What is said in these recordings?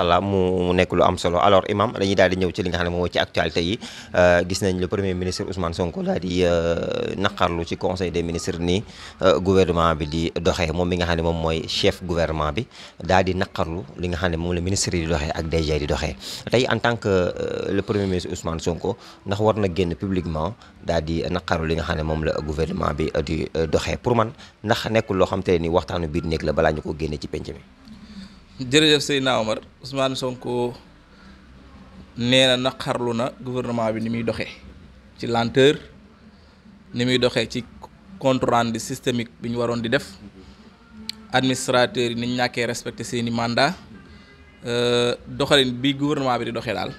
macha allah mu nekk lu am solo alors imam dañuy daal di ñëw ci li nga xam ne moom ci actualité yi gis nañ le premier ministre Ousmane Sonko daal di naqarlu ci conseil des ministres ni gouvernement bi di doxee moom mi nga xam ne moom mooy chef gouvernement bi daal di naqarlu li nga xam ne moom la ministre yi di doxee ak DG di doxee tey en tant que le premier ministre Ousmane Sonko ndax war na génn publiquement daal di naqarlu li nga xam ne moom la gouvernement bi di doxee pour man ndax nekkul loo xam te ni waxtaanu biir néeg la balaa ñu ko génne ci penc mi. jërëjëf Seydina Omar Ousmane Sonko nee na naqarlu na gouvernement bi ni muy doxee ci lenteur ni muy doxee ci compte rendu systémique bi ñu waroon di def administrateur yi ni ñu ñàkkee respecté seeni mandat doxalin bi gouvernement bi di doxee daal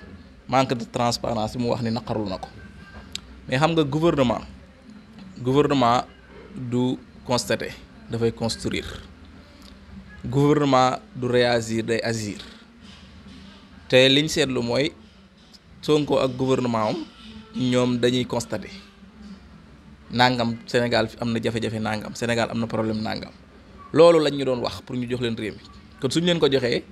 manque de transparence bi mu wax ni naqarlu na ko mais xam nga gouvernement du constater dafay construire. Gouvernement du réagir day agir te liñ seetlu mooy Sonko ak gouvernement am ñoom dañuy constater nangam Sénégal fi am na jafe-jafe nangam Sénégal am na problème nangam loolu lañ ñu doon wax pour ñu jox leen réew mi kon suñu leen ko joxee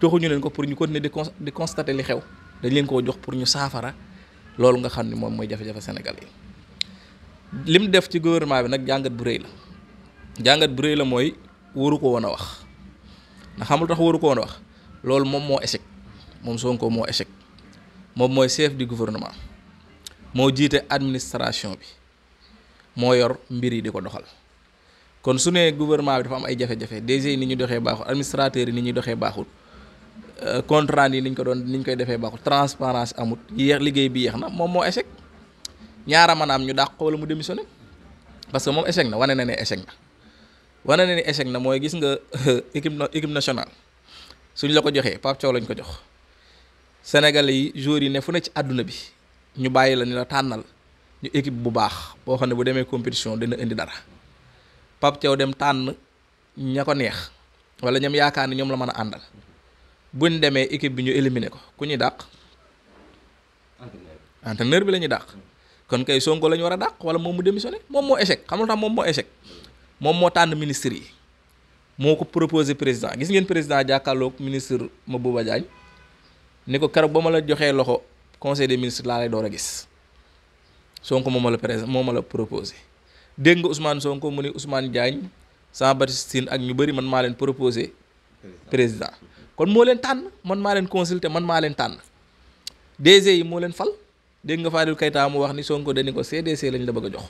joxuñu leen ko pour ñu continuer di constater li xew dañ leen koo jox pour ñu saafara loolu nga xam ni moom mooy jafe-jafe Sénégal yi lim def ci gouvernement bi nag jàngat bu rëy la mooy. waru ko woon a wax ndax xamul tax waru ko woon a wax loolu moom moo échec moom Sonko moo échec moom mooy chef du gouvernement moo jiite administration bi moo yor mbir yi di ko doxal kon su ne gouvernement bi dafa am ay jafe-jafe DG yi ni ñu doxee baaxul administrateurs yi ni ñuy doxee baaxul compte rendu yi ni ñu koy defee baaxul transparence amut yéex liggéey bi yéex na moom moo échec ñaara maanaam ñu dàq ko wala mu démissionné parce que moom échec na wane na ne échec na. wane na ni échec na mooy gis nga équipe nationale suñ la ko joxee Pape Thiaw lañ ko jox Sénégalais yi joueurs yi ne fu ne ci àdduna bi ñu bàyyi la ni la tànnal ñu équipe bu baax boo xam ne bu demee compétition dina indi dara Pape Thiaw dem tànn ña ko neex wala ñoom yaakaar ni ñoom la mën a àndal buñ demee équipe bi ñu éliminer ko ku ñuy dàq. entraîneur bi la ñuy dàq kon kay Sonko la ñu war a dàq wala moom mu démissionné moom moo échec xam nga tax moom moo échec. moom moo tànn ministre yi moo ko proposé président gis ngeen président jàkkaarloog ministre Mabouba Diagne ni ko keroog ba ma la joxee loxo conseil des ministres laa lay door a gis Sonko moo ma la proposé dégg nga Ousmane Sonko mu ni Ousmane Diagne Jean Baptiste Tine ak ñu bëri man maa leen proposé président kon moo leen tànn man maa leen consulté man maa leen tànn DG yi moo leen fal dégg nga Fadil Keita mu wax ni Sonko dañu ko CDC lañ la bëgg a jox.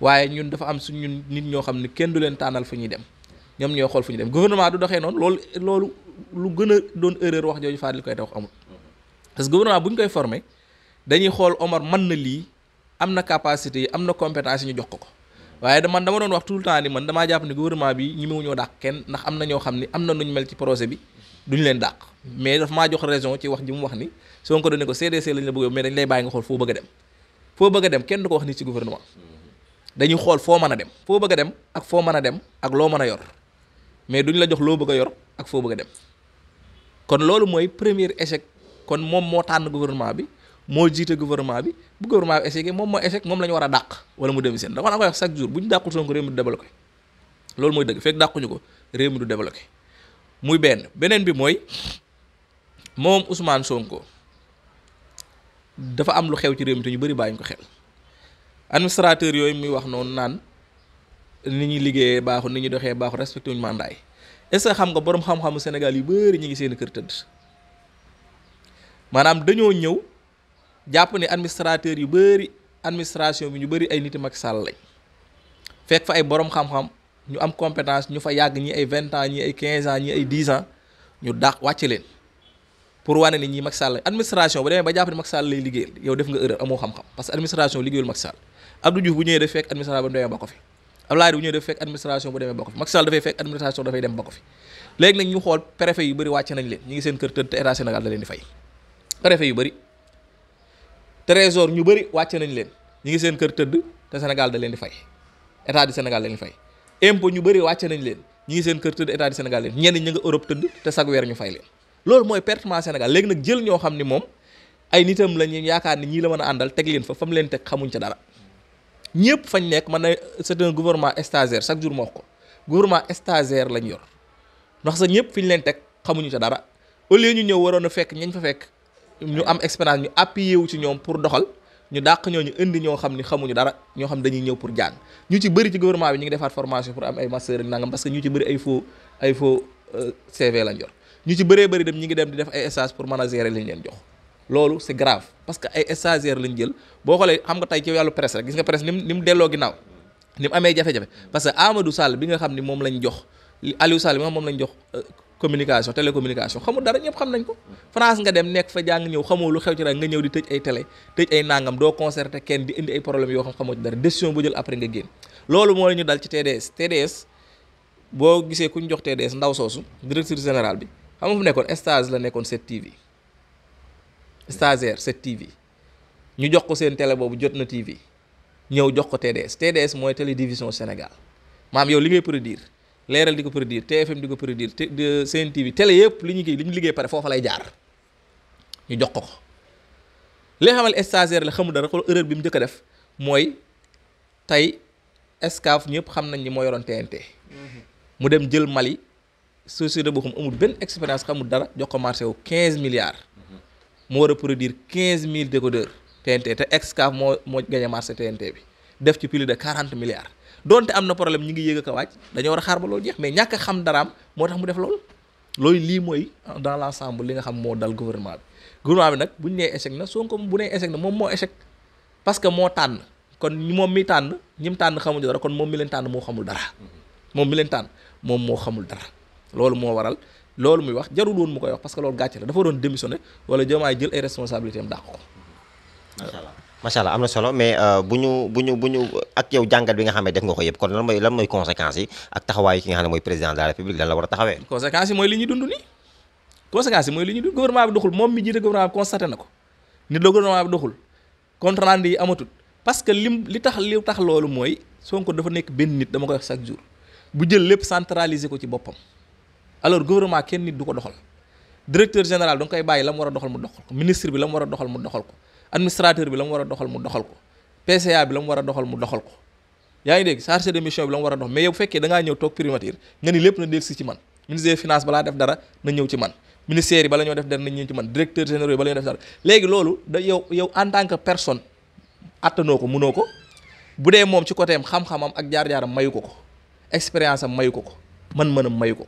waaye ñun dafa am suñ ñun nit ñoo xam ne kenn du leen tànnal fu ñuy dem ñoom ñoo xool fu ñuy dem gouvernement du doxee noonu loolu lu gën a doon erreur wax jooju Fadil koy wax amul parce que gouvernement bu ñu koy formé dañuy xool Omar mën na lii am na capacité yi am na compétence yi ñu jox ko waaye dama doon wax tout le temps ni man damaa jàpp ne gouvernement bi ñi mu ñoo dàq kenn ndax am na ñoo xam ni am na nuñ mel ci projet bi duñ leen dàq mais daf maa jox raison ci wax ji mu wax ni Sonko dañ ne ko CDC lañ la bëgg mais dañ lay bàyyi nga xool foo bëgg a dem kenn du ko wax ni ci gouvernement dañuy xool foo mën a dem foo bëgg a dem ak foo mën a dem ak loo mën a yor mais duñ la jox loo bëgg a yor ak foo bëgg a dem kon loolu mooy premier échec kon moom moo tànn gouvernement bi moo jiite gouvernement bi bu gouvernement bi échec moom moo échec moom la ñu war a dàq wala mu démissionné dafa koy wax chaque jour bu ñu dàqul Sonko réew mi du développé loolu mooy dëgg fekk dàquñu ko réew mi du développé muy beneen bi mooy moom Ousmane Sonko dafa am lu xew ci réew mi te ñu bëri bàyyi ñu ko xel. administrateur yooyu muy wax noonu naan ni ñuy liggéeyee baaxul ni ñuy doxee baaxul respecté wuñu mandat yi est-ce que xam nga borom xam-xamu Sénégal yu bëri ñu ngi seen kër tëdd maanaam dañoo ñëw jàpp ne administrateur yu bëri administration bi ñu bëri ay niti Macky Sall lañ fekk fa ay borom xam-xam ñu am compétence ñu fa yàgg ñi ay 20 ans ñi ay 15 ans ñi ay 10 ans ñu dàq wàcce leen pour wane ni ñi Macky Sall administration bu demee ba jàpp ne Macky Sall lay liggéeyal yow def nga erreur amoo xam-xam parce que administration liggéeyul Macky Sall Abdou Diouf bu ñëwee def fekk administration bu demee ba ko fi Abdoulaye bu ñëwee def fekk administration bu demee ba ko fi Macky Sall dafay fekk administration dafay dem ba ko fi léegi nag ñu xool préfet yu bëri wàcce nañ leen ñu ngi seen kër tëdd te état Sénégal da leen di fay préfet yu bëri trésor ñu bëri wàcce nañ leen ñu ngi seen kër tëdd te Sénégal da leen di fay état du Sénégal da leen di fay impôt ñu bëri wàcce nañ leen ñu ngi seen kër tëdd état du Sénégal leen ñenn ñi nga Europe tëdd te chaque weer ñu fay leen loolu mooy pertement Sénégal léegi nag jël ñoo xam ni moom ay nitam la ñu yaakaar ni ñii la mën a àndal teg leen fa mu leen teg xamuñ ca dara ñëpp fañ nekk man na c'est un gouvernement stagiaire chaque jour ma wax ko gouvernement stagiaire lañ yor ndax sa ñëpp fi ñu leen teg xamuñu ca dara au lieu ñu ñëw waroon a fekk ñañ fa fekk ñu am expérience ñu appuyé wu ci ñoom pour doxal ñu dàq ñooñu indi ñoo xam ni xamuñu dara ñoo xam dañuy ñëw pour jàng ñu ci bëri ci gouvernement bi ñu ngi defaat formation pour am ay master ak nangam parce que ñu ci bëri ay faux CV lañ yor ñu ci bëree bëri dem ñi ngi dem di def ay stage pour mën a gérer liñ leen jox loolu c'est grave parce que ay stagiaires lañ jël boo xoolee xam nga tey ci wàllu presse rek gis nga presse ni mu delloo ginnaaw ni mu amee jafe-jafe parce que Amadou Sall bi nga xam ni moom lañ jox Aliou Sall bi nga xam moom lañ jox communication télécommunication xamul dara ñëpp xam nañ ko France nga dem nekk fa jàng ñëw xamoo lu xew ci rek nga ñëw di tëj ay télé tëj ay nangam doo concerté kenn di indi ay problèmes yoo xam xamoo ci dara décision bu jël après nga génn loolu moo la ñu dal ci TDS boo gisee ku ñu jox TDS ndaw soosu directeur général bi xam nga fu nekkoon stage la nekkoon 7TV stagiaire 7TV ñu jox ko seen télé boobu jot na TV ñëw jox ko TDS mooy télédivision Sénégal maam yow li ngay produire leeral di ko produire TFM di ko produire Sen TV télé yëpp li ñu liggéey pare foofa lay jaar ñu jox ko li nga xamal stagiaire la xamul dara xool erreur bi mu njëkk a def mooy tey Excaf ñëpp xam nañ ni moo yoroon TNT mu dem jël Mali société boo xam amul benn expérience xamul dara jox ko marché wu 15 milliards mu war a produire 15000 décodeurs TNT te Excaf moo gagné marché TNT bi def ci plus de 40 milliards donte am na problème ñi ngi yëg a wàcc dañoo war a xaar ba loolu jeex mais ñàkk a xam daraam moo tax mu def loolu lii mooy dans l'ensemble li nga xam moo dal gouvernement bi nag bu ñu nee échec na Sonko bu nee échec na moom moo échec parce que moo tànn kon moom mi tànn ñi mu tànn xamuñu dara kon moom mi leen tànn moo xamul dara moom mi leen tànn moom moo xamul dara loolu moo waral loolu muy wax jarul woon mu koy wax parce que loolu gàcce la dafa doon démissionné wala Diomaye jël ay responsabilités am dàq ko. macha allah am na solo mais bu ñu ak yow jàngat bi nga xam ne def nga ko yëpp kon lan mooy conséquences yi ak taxawaayu ki nga xam ne mooy président de la république lan la war a taxawee. conséquences yi mooy li ñuy dund nii conséquences yi mooy li ñuy dund gouvernement bi doxul moom mi jiite gouvernement bi constaté na ko nit la gouvernement bi doxul compte rendu yi amatul parce que li tax loolu mooy Sonko dafa nekk benn nit dama koy wax chaque jour bu jël lépp centraliser ko ci boppam alors gouvernement kenn nit du ko doxal directeur général da nga koy bàyyi la mu war a doxal mu doxal ko ministre bi la mu war a doxal mu doxal ko administrateur bi la mu war a doxal mu doxal ko PCA bi la mu war a doxal mu doxal ko yaa ngi dégg chargé de mission bi la mu war a dox mais yow bu fekkee da ngaa ñëw toog primature nga ni lépp na dellusi ci man ministère des finances balaa def dara na ñëw ci man ministère yi bala ñoo def dara na ñëw ci man directeur général yi bala ñoo def dara léegi loolu da yow en tant que personne attanoo ko mënoo ko bu dee moom ci côté am xam-xamam ak jaar-jaaram mayu ko expérience am mayu ko mën-mënam mayu ko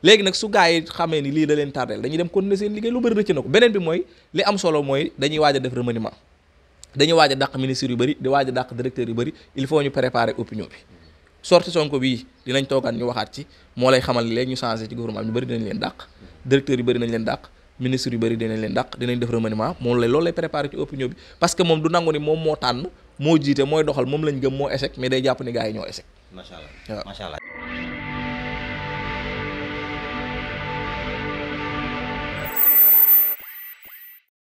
léegi nag su gaa yi xamee ni lii da leen tardeel dañuy dem continuer seen liggéey lu bëri rëcc na ko beneen bi mooy li am solo mooy dañuy waaj a def remaniement dañuy waaj a dàq ministres yu bëri di waaj a dàq directeurs yu bëri il faut ñu préparer opinion bi sorti Sonko bii dinañ toogaat ñu waxaat ci moo lay xamal léegi ñu changé ci gouvernement ñu bëri dinañ leen dàq directeurs yu bëri nañ leen dàq ministres yu bëri dinañ leen dàq dinañ def remaniement moom lay loolu lay préparer ci opinion bi parce que moom du nangu ni moom moo tànn moo jiite mooy doxal moom lañ gëm moo échec mais day jàpp ni gars yi ñoo échec. macha allah.